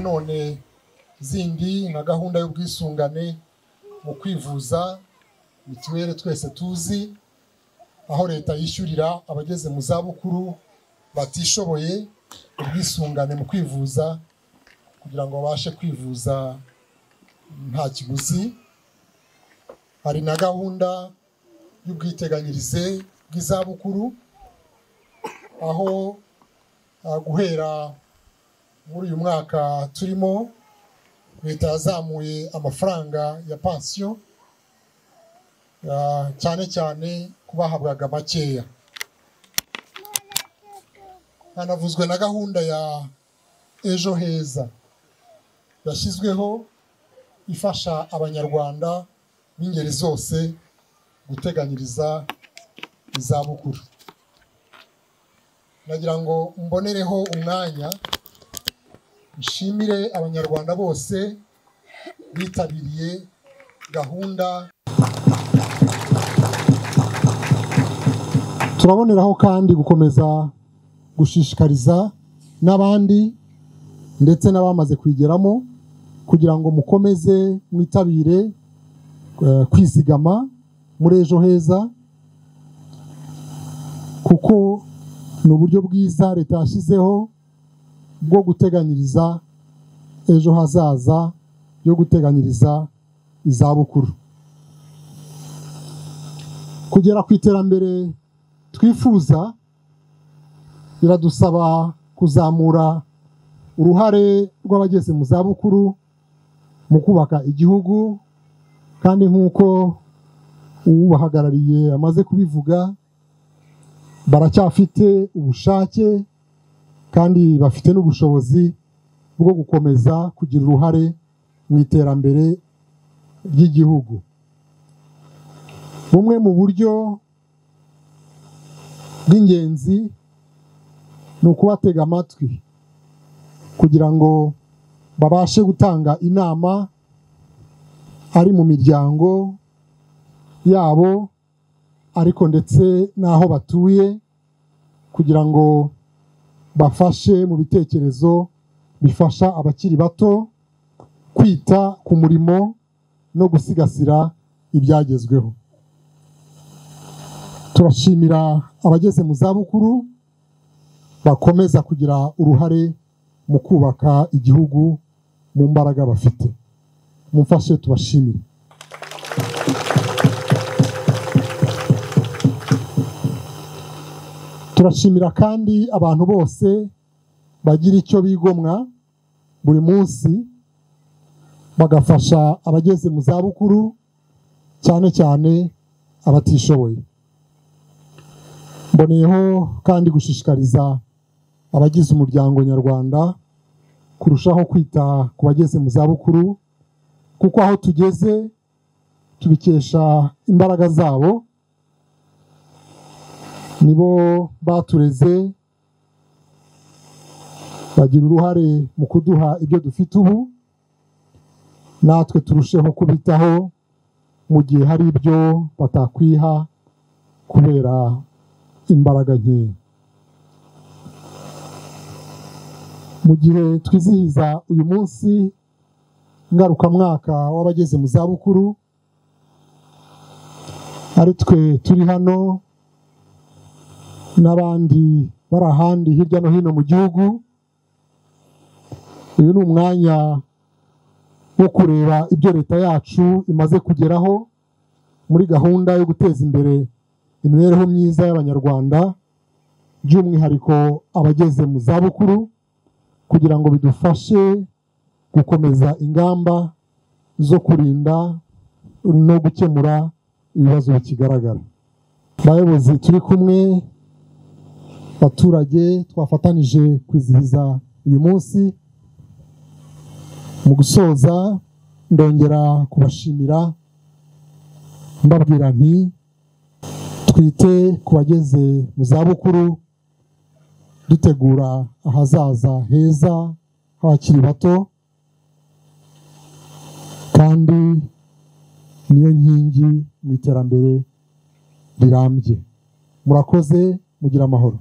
nanone zindi nka gahunda y'ubwisungane mu kwivuza, mituweli twese tuzi, aho leta yishyurira abageze mu zabukuru batishoboye ubwisungane mu kwivuza kugira ngo babashe kwivuza nta kiguzi. Hari na gahunda y'ubwiteganyirize bw'izabukuru, aho guhera muri uyu mwaka turimo leta yazamuye amafaranga ya pansiyo, cyane cyane kubahabwaga makeya. Hanavuzwe na gahunda ya Ejo Heza yashyizweho ifasha abanyarwanda b'ingeri zose guteganyiriza izabukuru. Nagira ngo mbonereho umwanya nshimire abanyarwanda bose bitabiriye gahunda. Turaboneraho kandi gukomeza gushishikariza n'abandi ndetse n'abamaze kwigeramo kugira ngo mukomeze mwitabire kwizigama muri Ejo Heza, kuko ni uburyo bwiza leta yashyizeho bwo guteganyiriza ejo hazaza, yo guteganyiriza izabukuru. Kugera ku iterambere twifuza biradusaba kuzamura uruhare rw'abageze mu zabukuru mu kubaka igihugu, kandi nk'uko ubahagarariye amaze kubivuga, baracyafite ubushake kandi bafite n'ubushobozi bwo gukomeza kugira uruhare mu iterambere ry'igihugu. Bumwe mu buryo bw'ingenzi ni ukubatega amatwi kugira ngo babashe gutanga inama ari mu miryango yabo, ariko ndetse n'aho batuye, kugira ngo bafashe mu bitekerezo bifasha abakiri bato kwita ku murimo no gusigasira ibyagezweho. Turashimira abageze mu zabukuru bakomeza kugira uruhare mu kubaka igihugu mu mbaraga bafite. Mumfashe tubashimire. Turashimira kandi abantu bose bagira icyo bigomwa buri munsi bagafasha abageze mu zabukuru, cyane cyane abatishoboye. Mboneyeho kandi gushishikariza abagize umuryango nyarwanda kurushaho kwita ku bageze mu zabukuru, kuko aho tugeze tubikesha imbaraga zabo. Nibo batureze, bagira uruhare mu kuduha ibyo dufite ubu, natwe turusheho kubitaho mu gihe hari ibyo batakwiha kubera imbaraga nkeya. Mu gihe twizihiza uyu munsi ngarukamwaka w'abageze mu zabukuru, ari twe turi hano n'abandi bari ahandi hirya no hino mu gihugu, uyu ni umwanya wo kureba ibyo leta yacu imaze kugeraho muri gahunda yo guteza imbere imibereho myiza y'abanyarwanda, by'umwihariko abageze mu zabukuru, kugira ngo bidufashe gukomeza ingamba zo kurinda no gukemura ibibazo bikigaragara. Bayobozi turi kumwe, baturage twafatanije kwizihiza uyu munsi, mu gusoza ndongera kubashimira mbabwira nti twite ku bageze mu zabukuru, dutegura ahazaza heza h'abakiri bato, kandi niyo nkingi mu iterambere rirambye. Murakoze, mugira amahoro.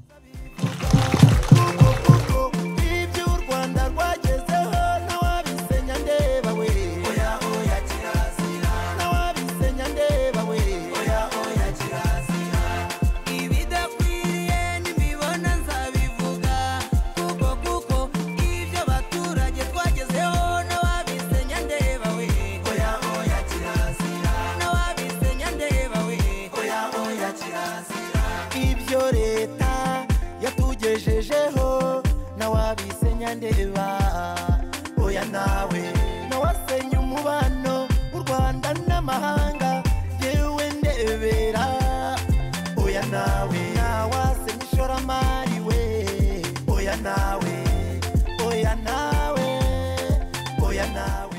Batugejejeho nawabisenya ndeba, oya nawe nawasenya umubano w'u Rwanda n'amahanga, yewe ndebera, oya nawe nawasenya ishoramari we, oya nawe, oya nawe, oya nawe.